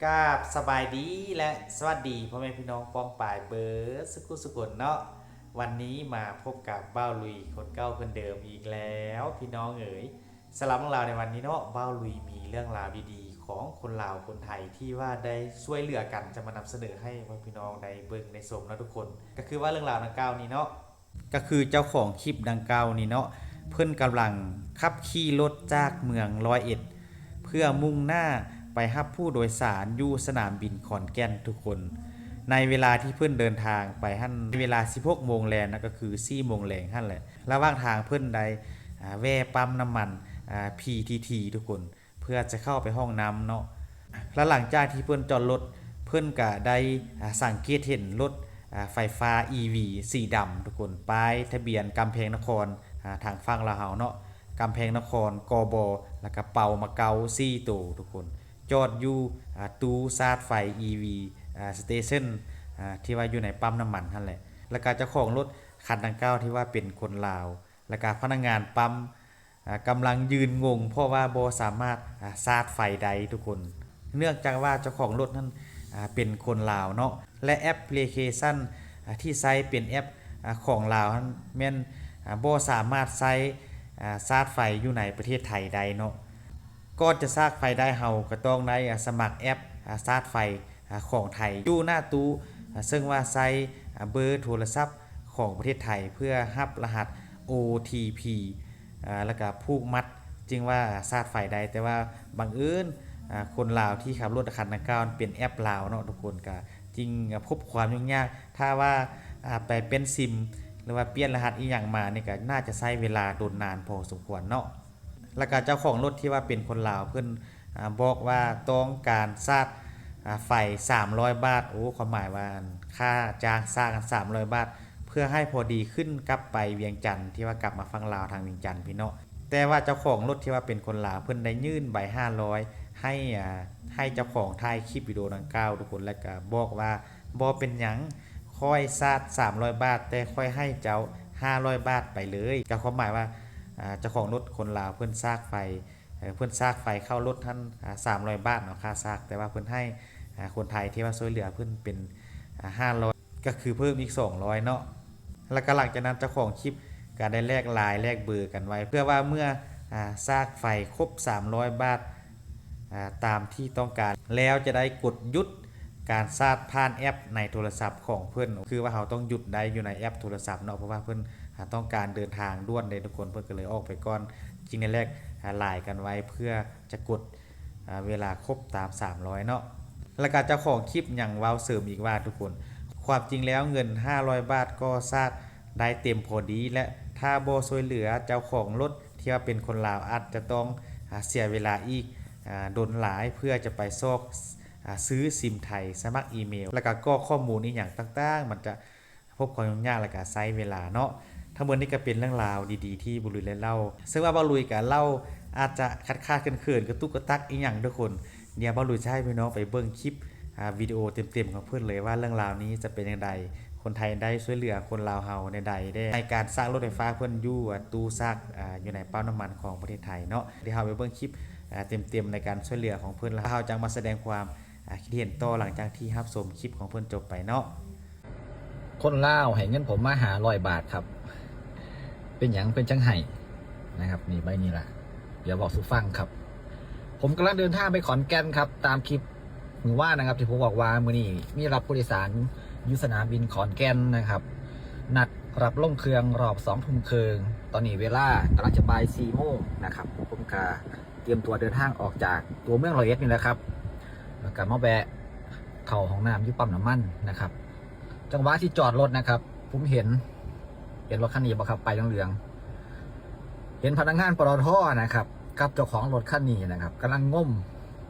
ກາບສະບາຍດີ ແລະ ສະຫວັດດີພໍ່ແມ່ພີ່ນ້ອງປ້ອງປາຍເບິດສຸຂູສຸຄົນເນາະ. ວັນນີ້ມາພົບກັບບ່າວລຸຍຄົນເກົ່າຄົນເດີມອີກແລ້ວພີ່ນ້ອງເອີຍ. ສຳລັບເລື່ອງລາວໃນວັນນີ້ເນາະ ບ່າວລຸຍມີເລື່ອງລາວດີໆຂອງຄົນລາວຄົນໄທທີ່ວ່າໄດ້ຊ່ວຍເຫຼືອກັນ ຈະມານຳສະເໜີໃຫ້ພໍ່ແມ່ພີ່ນ້ອງໄດ້ເບິ່ງໄດ້ຊົມເນາະທຸກຄົນ. ກໍຄືວ່າເລື່ອງລາວດັ່ງກ່າວນີ້ເນາະ ກໍຄືເຈົ້າຂອງຄລິບດັ່ງກ່າວນີ້ເນາະ ເພິ່ນກຳລັງຂັບຂີ່ລົດຈາກເມືອງຮ້ອຍເອັດ ເພື່ອມຸ່ງໜ້າໄປຮັບຜູ້ໂດຍສານຢູ່ສະໜາມບິນຂອນແກ່ນທຸກຄົນ. ໃນເວລາທີ່ເພິ່ນເດີນທາງໄປຫັ້ນ ເວລາສິບຫົກໂມງແລງນະ ກໍຄືສີ່ໂມງແລງຫັ້ນແຫຼະ. ລະຫວ່າງທາງເພິ່ນໄດ້ ອາ ແວ່ປ້ຳນ້ຳມັນ ອາ ພີທີທີ ທຸກຄົນ ເພື່ອຈະເຂົ້າໄປຫ້ອງນ້ຳເນາະ. ລະຫຼັງຈາກທີ່ເພິ່ນຈອດລົດ ເພິ່ນກະໄດ້ ອາ ສັງເກດເຫັນລົດ ອາ ໄຟຟ້າ ອີວີ ສີດຳທຸກຄົນ ປ້າຍທະບຽນກຳແພງນະຄອນ ອາ ທາງຝັ່ງລາວເຮົາເນາະ ກຳແພງນະຄອນ ກບ ລະກະເປົາມະເກົາ ສີ່ໂຕທຸກຄົນ ຈອດຢູ່ ອາ ຕູ້ຊາດໄຟ ອີວີ ອາ ສະເຕເຊິນ ອາ ທີ່ວ່າຢູ່ໃນປ້ຳນ້ຳມັນຫັ້ນແຫຼະ. ລະກະເຈົ້າຂອງລົດຄັນດັ່ງກ່າວທີ່ວ່າເປັນຄົນລາວ ລະກະພະນັກງານປ້ຳ ອາ ກຳລັງຢືນງົງ ເພາະວ່າບໍ່ສາມາດ ອາ ຊາດໄຟໄດ້ທຸກຄົນ ເນື່ອງຈາກວ່າເຈົ້າຂອງລົດນັ້ນ ອາ ເປັນຄົນລາວເນາະ ແລະ ແອັບພລິເຄຊັນ ອາ ທີ່ໃຊ້ເປັນແອັບ ອາ ຂອງລາວຫັ້ນແມ່ນ ອາ ບໍ່ສາມາດໃຊ້ ອາ ຊາດໄຟຢູ່ໃນປະເທດໄທໄດ້ເນາະ. ກ່ອນຈະຊາດໄຟໄດ້ ເຮົາກໍຕ້ອງໄດ້ ອາ ສະໝັກແອັບ ອາ ຊາດໄຟ ອາ ຂອງໄທ ຢູ່ໜ້າຕູ້ ອາ ເຊິ່ງວ່າໃຊ້ ອາ ເບີໂທລະສັບຂອງປະເທດໄທ ເພື່ອຮັບລະຫັດ ໂອທີພີ ອາ ລະກະຜູກມັດ ຈຶ່ງວ່າຊາດໄຟໄດ້. ແຕ່ວ່າບັງເອີນ ອາ ຄົນລາວທີ່ຂັບລົດຄັນດັ່ງກ່າວເປັນແອັບລາວເນາະທຸກຄົນ ກະຈຶ່ງພົບຄວາມຫຍຸ້ງຍາກ. ຖ້າວ່າ ອາ ໄປປ່ຽນຊິມ ຫຼືວ່າປ່ຽນລະຫັດອີ່ຫຍັງມານີ້ ກະໜ້າຈະໃຊ້ເວລາດົນນານພໍສົມຄວນເນາະ. ລະກະເຈົ້າຂອງລົດທີ່ວ່າເປັນຄົນລາວ ເພິ່ນ ອາ ບອກວ່າຕ້ອງການຊາດ ອາ ໄຟສາມຮ້ອຍບາດ. ໂອ້ ຄວາມໝາຍວ່າ ອັນ ຄ່າຈ້າງຊາດສາມຮ້ອຍບາດ ເພື່ອໃຫ້ພໍດີຂຶ້ນກັບໄປວຽງຈັນ ທີ່ວ່າກັບມາຝັ່ງລາວທາງວຽງຈັນພີ້ເນາະ. ແຕ່ວ່າເຈົ້າຂອງລົດທີ່ວ່າເປັນຄົນລາວ ເພິ່ນໄດ້ຍື່ນໃບຫ້າຮ້ອຍໃຫ້ ອາ ໃຫ້ເຈົ້າຂອງຖ່າຍຄລິບວິດີໂອດັ່ງກ່າວທຸກຄົນ ລະກະບອກວ່າ ບໍ່ເປັນຫຍັງ ຂ້ອຍຊາດສາມຮ້ອຍບາດ ແຕ່ຂ້ອຍໃຫ້ເຈົ້າຫ້າຮ້ອຍບາດໄປເລີຍ. ກໍຄວາມໝາຍວ່າ ອາ ເຈົ້າຂອງລົດຄົນລາວເພິ່ນຊາກໄຟ ເອີ ເພິ່ນຊາກໄຟເຂົ້າລົດຫັ້ນ ອາ ສາມຮ້ອຍບາດເນາະ ຄ່າຊາກ ແຕ່ວ່າເພິ່ນໃຫ້ ອາ ຄົນໄທທີ່ວ່າຊ່ວຍເຫຼືອເພິ່ນເປັນ ອາ ຫ້າຮ້ອຍ ກໍຄືເພີ່ມອີກສອງຮ້ອຍເນາະ. ລະກະຫຼັງຈາກນັ້ນເຈົ້າຂອງຄລິບກໍໄດ້ແລກລາຍແລກເບີກັນໄວ້ ເພື່ອວ່າເມື່ອ ອາ ຊາກໄຟຄົບສາມຮ້ອຍບາດ ອາ ຕາມທີ່ຕ້ອງການແລ້ວ ຈະໄດ້ກົດຢຸດການຊາດຜ່ານແອັບໃນໂທລະສັບຂອງເພິ່ນ. ຄືວ່າເຮົາຕ້ອງຢຸດໄດ້ຢູ່ໃນແອັບໂທລະສັບເນາະ ເພາະວ່າເພິ່ນ ອາ ຕ້ອງການເດີນທາງດ່ວນເດ້ທຸກຄົນ ເພິ່ນກໍເລີຍອອກໄປກ່ອນ ຈຶ່ງໄດ້ແລກ ອາ ລາຍກັນໄວ້ເພື່ອຈະກົດ ອາ ເວລາຄົບຕາມສາມຮ້ອຍເນາະ. ລະກະເຈົ້າຂອງຄລິບຍັງເວົ້າເສີມອີກວ່າ ທຸກຄົນ ຄວາມຈິງແລ້ວເງິນຫ້າຮ້ອຍບາດກໍຊາດໄດ້ເຕັມພໍດີ ແລະ ຖ້າບໍ່ຊ່ວຍເຫຼືອເຈົ້າຂອງລົດທີ່ວ່າເປັນຄົນລາວ ອາດຈະຕ້ອງ ອາ ເສຍເວລາອີກ ອາ ດົນຫຼາຍ ເພື່ອຈະໄປຊອກ ອາ ຊື້ຊິມໄທ ສະໝັກອີເມວ ລະກະກອກຂໍ້ມູນອີ່ຫຍັງຕ່າງໆ ມັນຈະ ພົບຄວາມຫຍຸ້ງຍາກ ແລະກະໃຊ້ເວລາເນາະ. ທັງໝົດນີ້ກະເປັນເລື່ອງລາວດີໆທີ່ບ່າວລຸຍໄດ້ເລົ່າ ເຊິ່ງວ່າບ່າວລຸຍກະເລົ່າອາດຈະຂາດໆເຂີນໆ ກະຕຸກກະຕັກອີ່ຫຍັງທຸກຄົນ. ດຽວບ່າວລຸຍຈະໃຫ້ພີ່ນ້ອງໄປເບິ່ງຄລິບ ອາ ວິດີໂອເຕັມໆຂອງເພິ່ນເລີຍວ່າເລື່ອງລາວນີ້ຈະເປັນຈັ່ງໃດ ຄົນໄທໄດ້ຊ່ວຍເຫຼືອຄົນລາວເຮົາແນວໃດແດ່ ໃນການສ້າງລົດໄຟຟ້າເພິ່ນຢູ່ ອາ ຕູ້ຊາກ ອາ ຢູ່ໃນປ້ຳນ້ຳມັນຂອງປະເທດໄທເນາະ. ດຽວເຮົາໄປເບິ່ງຄລິບ ອາ ເຕັມໆໃນການຊ່ວຍເຫຼືອຂອງເພິ່ນ ແລ້ວເຮົາຈັ່ງມາສະແດງຄວາມ ອາ ຄິດເຫັນຕໍ່ຫຼັງຈາກທີ່ຮັບຊົມຄລິບຂອງເພິ່ນຈົບໄປເນາະ. ຄົນລາວໃຫ້ເງິນຜົມມາຫ້າຮ້ອຍບາດຄັບ. ເປັນຫຍັງເພິ່ນຈັ່ງໃຫ້ນະຄັບ? ນີ້ໃບນີ້ລະ ດຽວເວົ້າສູ່ຟັງຄັບ. ຜົມກຳລັງເດີນທາງໄປຂອນແກ່ນຄັບ ຕາມຄລິບມື້ວານນະຄັບ ທີ່ຜົມບອກວ່າມື້ນີ້ມີຮັບຜູ້ໂດຍສານຢູ່ສະໜາມບິນຂອນແກ່ນນະຄັບ ນັດຮັບລົງເຄື່ອງຮອບສອງທຸ່ມເຄິ່ງ. ຕອນນີ້ເວລາກຳລັງຈະບ່າຍສີ່ໂມງນະຄັບ ຜົມກະ ຕຽມຕົວເດີນທາງອອກຈາກຕົວເມືອງຮ້ອຍເອັດນີ້ແຫຼະຄັບ ແລ້ວກະມາແວະເຂົ້າຫ້ອງນ້ຳຢູ່ປ້ຳນ້ຳມັນນະຄັບ. ຈັງຫວະທີ່ຈອດລົດນະຄັບ ຜົມເຫັນ ເຫັນລົດຄັນນີ້ບໍ່ຄັບ ປ້າຍເຫຼືອງໆ ເຫັນພະນັກງານ ປຕທ ນະຄັບ ກັບເຈົ້າຂອງລົດຄັນນີ້ນະຄັບ ກຳລັງງົມ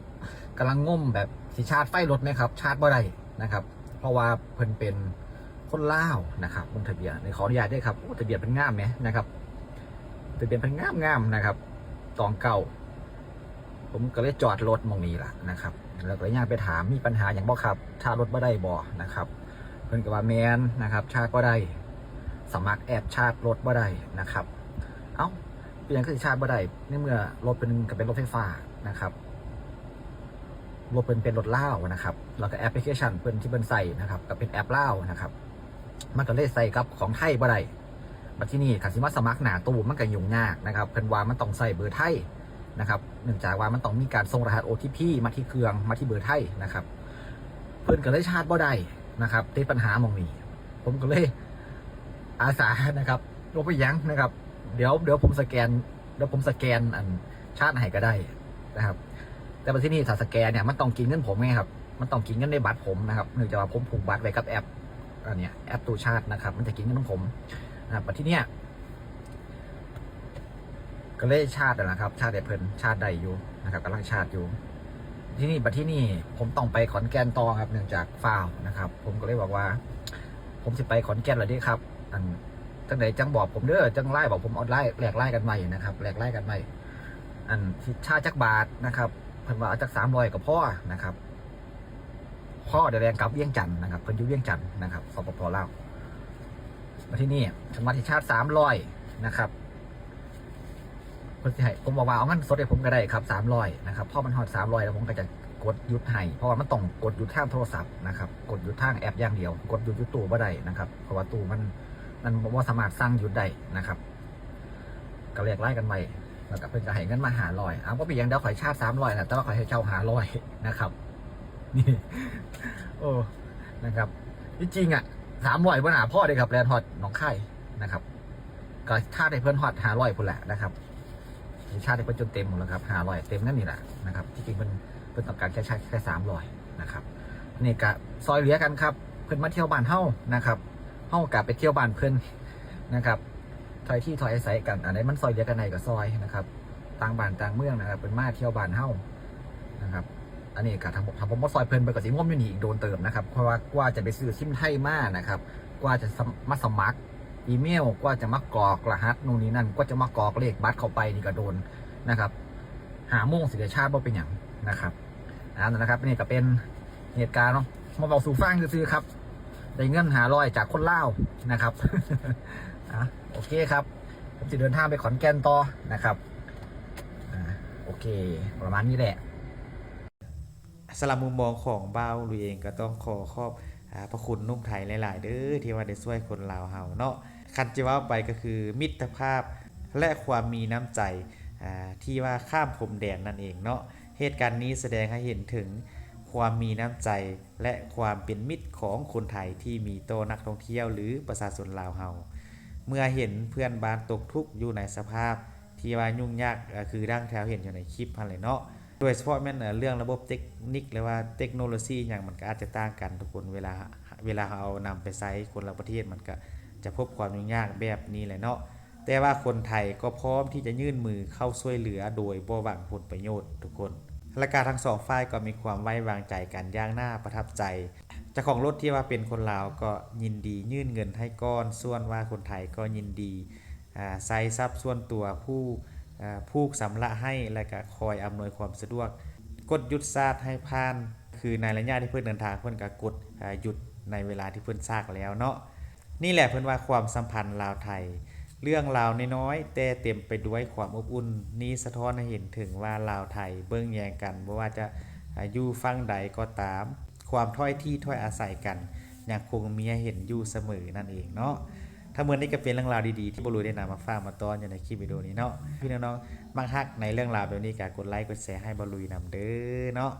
ກຳລັງງົມແບບຊິຊາດໄຟລົດແມະຄັບ ຊາດບໍ່ໄດ້ນະຄັບ ເພາະວ່າເພິ່ນເປັນ ຄົນລາວນະຄັບ ເບິ່ງທະບຽນ ນີ້ຂໍອະນຸຍາດເດີຄັບ. ໂອ້ ທະບຽນເພິ່ນງາມແໝ່ນະຄັບ ທະບຽນເພິ່ນງາມໆນະຄັບ ຕອງເກົ້າ. ຜົມກໍເລີຍຈອດລົດໝ່ອງນີ້ລະນະຄັບ ແລ້ວກໍເລີຍຍ່າງໄປຖາມ ມີບັນຫາຫຍັງບໍ່ຄັບ? ຊາດລົດບໍ່ໄດ້ບໍ່? ນະຄັບ ເພິ່ນກໍວ່າແມ່ນນະຄັບ ຊາດບໍ່ໄດ້ ສະໝັກແອັບຊາດລົດບໍ່ໄດ້ນະຄັບ. ເອົ້າ ເປັນຫຍັງຄືຊິຊາດບໍ່ໄດ້ ໃນເມື່ອລົດເພິ່ນກໍເປັນລົດໄຟຟ້ານະຄັບ? ລົດເພິ່ນເປັນລົດລາວນະຄັບ ແລ້ວກໍແອັບພລິເຄຊັນເພິ່ນທີ່ເພິ່ນໃຊ້ນະຄັບ ກໍເປັນແອັບລາວນະຄັບ ມັນກໍເລີຍໃຊ້ກັບຂອງໄທບໍ່ໄດ້. ບັດທີນີ້ຄັນຊິມາສະໝັກໜ້າຕູ້ມັນກໍຫຍຸ້ງຍາກນະຄັບ ເພິ່ນວ່າມັນຕ້ອງໃຊ້ເບີໄທນະຄັບ ເນື່ອງຈາກວ່າມັນຕ້ອງມີການສົ່ງລະຫັດໂອທີພີມາທີ່ເຄື່ອງ ມາທີ່ເບີໄທນະຄັບ ເພິ່ນກໍເລີຍຊາດບໍ່ໄດ້ນະຄັບ ຕິດບັນຫາໝ່ອງນີ້. ຜົມກໍເລີຍອາສານະຄັບ ບໍ່ເປັນຫຍັງນະຄັບ ດຽວ ດຽວຜົມສະແກນ ດຽວຜົມສະແກນອັນຊາດໃຫ້ກໍໄດ້ນະຄັບ ແຕ່ບັດທີນີ້ຖ້າສະແກນເນີ້ຍ ມັນຕ້ອງກິນເງິນຜົມໄງຄັບ ມັນຕ້ອງກິນເງິນໃນບັດຜົມນະຄັບ ເນື່ອງຈາກວ່າຜົມຜູກບັດໄວ້ກັບແອັບ ອັນເນີ້ຍ ແອັບຕູ້ຊາດນະຄັບ ມັນຈະກິນເງິນຂອງຜົມນະຄັບ. ບັດທີເນີ້ຍ ກໍເລີຍຊາດຫັ້ນລະຄັບ ຊາດໃຫ້ເພິ່ນ ຊາດໄດ້ຢູ່ນະຄັບ ກຳລັງຊາດຢູ່. ທີນີ້ ບັດທີນີ້ ຜົມຕ້ອງໄປຂອນແກ່ນຕໍ່ຄັບ ເນື່ອງຈາກຟ້າວນະຄັບ ຜົມກໍເລີຍບອກວ່າ ຜົມຊິໄປຂອນແກ່ນແລ້ວເດ້ຄັບ ອັນ ຈັ່ງໃດຈັ່ງບອກຜົມເດີ ຈັ່ງໄລບອກຜົມ ເອົາໄລ ແລກໄລກັນໄວ້ນະຄັບ ແລກໄລກັນໄວ້ ອັນ ຊິຊາດຈັກບາດນະຄັບ ເພິ່ນວ່າເອົາຈັກສາມຮ້ອຍກໍພໍນະຄັບ ພໍໄດ້ແລ່ນກັບວຽງຈັນນະຄັບ ເພິ່ນຢູ່ວຽງຈັນນະຄັບ ສປປ ລາວ. ບັດທີນີ້ ເພິ່ນວ່າຊິຊາດສາມຮ້ອຍນະຄັບ ເພິ່ນຊິໃຫ້ ຜົມບອກວ່າເອົາເງິນສົດໃຫ້ຜົມກໍໄດ້ຄັບ ສາມຮ້ອຍນະຄັບ ພໍມັນຮອດສາມຮ້ອຍແລ້ວ ຜົມກໍຈະກົດຢຸດໃຫ້ ເພາະວ່າມັນຕ້ອງກົດຢຸດທາງໂທລະສັບນະຄັບ ກົດຢຸດທາງແອັບຢ່າງດຽວ ກົດຢຸດຢູ່ຕູ້ບໍ່ໄດ້ນະຄັບ ເພາະວ່າຕູ້ມັນ ມັນບໍ່ສາມາດສັ່ງຢຸດໄດ້ນະຄັບ. ກໍແລກໄລກັນໄວ້ ແລ້ວກໍເພິ່ນກໍໃຫ້ເງິນມາຫ້າຮ້ອຍ ເອົາ ບໍ່ເປັນຫຍັງ ດຽວຂ້ອຍຊາດສາມຮ້ອຍນະ ແຕ່ວ່າຂ້ອຍໃຫ້ເຈົ້າຫ້າຮ້ອຍນະຄັບ ນີ້ ໂອ້ ນະຄັບ ທີ່ຈິງອະ ສາມຮ້ອຍບໍ່ໜ້າພໍເດ້ຄັບ ແລ່ນຮອດໜອງຄາຍນະຄັບ ກໍຊາດໃຫ້ເພິ່ນຮອດຫ້າຮ້ອຍພຸ້ນແຫຼະນະຄັບ ຊາດໃຫ້ເພິ່ນຈົນເຕັມພຸ້ນລະຄັບ ຫ້າຮ້ອຍເຕັມນັ້ນນີ້ລະນະຄັບ. ທີ່ຈິງເພິ່ນ ເພິ່ນຕ້ອງການແຄ່ຊາດແຄ່ສາມຮ້ອຍນະຄັບ ນີ້ກະຊ່ອຍເຫຼືອກັນຄັບ ເພິ່ນມາທ່ຽວບ້ານເຮົານະຄັບ ເຮົາກະໄປທ່ຽວບ້ານເພິ່ນນະຄັບ ຖ້ອຍທີຖ້ອຍອາໄສກັນ ອັນໃດມັນຊ່ອຍເຫຼືອກັນໄດ້ກໍຊ່ອຍນະຄັບ ຕ່າງບ້ານຕ່າງເມືອງນະຄັບ ເພິ່ນມາທ່ຽວບ້ານເຮົານະຄັບ. ອັນນີ້ກໍຖ້າ ຖ້າບໍ່ ບໍ່ຊ່ອຍເພິ່ນ ເພິ່ນກໍຊິງົມຢູ່ນີ້ອີກໂດນເຕີບນະຄັບ ເພາະວ່າກວ່າຈະໄປຊື້ຊິມໄທມານະຄັບ ກວ່າຈະສະ ມາສະໝັກອີເມວ ກວ່າຈະມາກອກລະຫັດໂນ່ນນີ້ນັ້ນ ກວ່າຈະມາກອກເລກບັດເຂົ້າໄປນີ້ກໍໂດນນະຄັບ. ຫ້າໂມງຊິໄດ້ຊາດ ບໍ່ເປັນຫຍັງນະຄັບ. ອັນນັ້ນນະຄັບ ນີ້ກໍເປັນເຫດການເນາະ ມາເວົ້າສູ່ຟັງຊື່ໆຄັບ ໄດ້ເງິນຫ້າຮ້ອຍຈາກຄົນລາວນະຄັບ. ອ່າ ໂອເຄຄັບ ຜົມຊິເດີນທາງໄປຂອນແກ່ນຕໍ່ນະຄັບ. ອ່າ ໂອເຄ ປະມານນີ້ແຫຼະ. ສຳລັບມຸມມອງຂອງບ່າວລຸຍເອງ ກໍຕ້ອງຂໍຂອບ ອາ ພະຄຸນໜຸ່ມໄທຫຼາຍໆເດີ ທີ່ວ່າໄດ້ຊ່ວຍຄົນລາວເຮົາເນາະ. ຄັນຈະເວົ້າໄປກໍຄືມິດຕະພາບ ແລະ ຄວາມມີນ້ຳໃຈ ອາ ທີ່ວ່າຂ້າມພົມແດນນັ້ນເອງເນາະ. ເຫດການນີ້ສະແດງໃຫ້ເຫັນເຖິງຄວາມມີນ້ຳໃຈ ແລະ ຄວາມເປັນມິດຂອງຄົນໄທທີ່ມີຕໍ່ນັກທ່ອງທ່ຽວ ຫຼື ປະຊາຊົນລາວເຮົາ ເມື່ອເຫັນເພື່ອນບ້ານຕົກທຸກຢູ່ໃນສະພາບທີ່ວ່າຫຍຸ້ງຍາກ ອາ ຄືດັ່ງທີ່ເຮົາເຫັນຢູ່ໃນຄລິບຫັ້ນແຫຼະເນາະ. ໂດຍສະເພາະແມ່ນ ເອີ ເລື່ອງລະບົບເຕັກນິກ ຫຼືວ່າເຕັກໂນໂລຊີຫຍັງ ມັນກໍອາດຈະຕ່າງກັນທຸກຄົນ ເວລາ ເວລາເຮົາເອົານຳໄປໃຊ້ຄົນລະປະເທດ ມັນກໍຈະພົບຄວາມຫຍຸ້ງຍາກແບບນີ້ແຫຼະເນາະ. ແຕ່ວ່າຄົນໄທກໍພ້ອມທີ່ຈະຍື່ນມືເຂົ້າຊ່ວຍເຫຼືອໂດຍບໍ່ຫວັງຜົນປະໂຫຍດທຸກຄົນ ແລະກະທັງສອງຝ່າຍກໍມີຄວາມໄວ້ວາງໃຈກັນຢ່າງໜ້າປະທັບໃຈ. ເຈົ້າຂອງລົດທີ່ວ່າເປັນຄົນລາວກໍຍິນດີຍື່ນເງິນໃຫ້ກ່ອນ ສ່ວນວ່າຄົນໄທກໍຍິນດີ ອາ ໃຊ້ຊັບສ່ວນຕົວຜູ້ ອາ ຜູກຊຳລະໃຫ້ ແລະກະຄອຍອຳນວຍຄວາມສະດວກ ກົດຢຸດຊາກໃຫ້ຜ່ານ ຄືໃນໄລຍະທີ່ເພິ່ນເດີນທາງ ເພິ່ນກໍກົດ ອາ ຢຸດໃນເວລາທີ່ເພິ່ນຊາກແລ້ວເນາະ. ນີ້ແຫຼະເພິ່ນວ່າຄວາມສຳພັນລາວໄທ ເລື່ອງລາວນ້ອຍໆ ແຕ່ເຕັມໄປດ້ວຍຄວາມອົບອຸ່ນ. ນີ້ສະທ້ອນໃຫ້ເຫັນເຖິງວ່າລາວໄທເບິ່ງແຍງກັນ ບໍ່ວ່າຈະ ອາ ຢູ່ຝັ່ງໃດກໍຕາມ ຄວາມຖ້ອຍທີຖ້ອຍອາໄສກັນ ຍັງຄົງມີໃຫ້ເຫັນຢູ່ສະເໝີນັ້ນເອງເນາະ. ທັງໝົດນີ້ກໍເປັນເລື່ອງລາວດີໆ ທີ່ບ່າວລຸຍໄດ້ນຳມາຝາກມາຕ້ອນຢູ່ໃນຄລິບວິດີໂອນີ້ເນາະ. ພີ່ນ້ອງມັກຮັກໃນເລື່ອງລາວແບບນີ້ ກໍກົດໄລກົດແຊໃຫ້ບ່າວລຸຍນຳເດີເນາະ.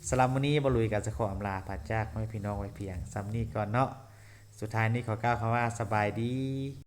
ສຳລັບມື້ນີ້ບ່າວລຸຍກໍຈະຂໍອຳລາພາຈາກພໍ່ແມ່ພີ່ນ້ອງໄວ້ພຽງສ່ຳນີ້ກ່ອນເນາະ. ສຸດທ້າຍນີ້ຂໍກ່າວຄຳວ່າສະບາຍດີ.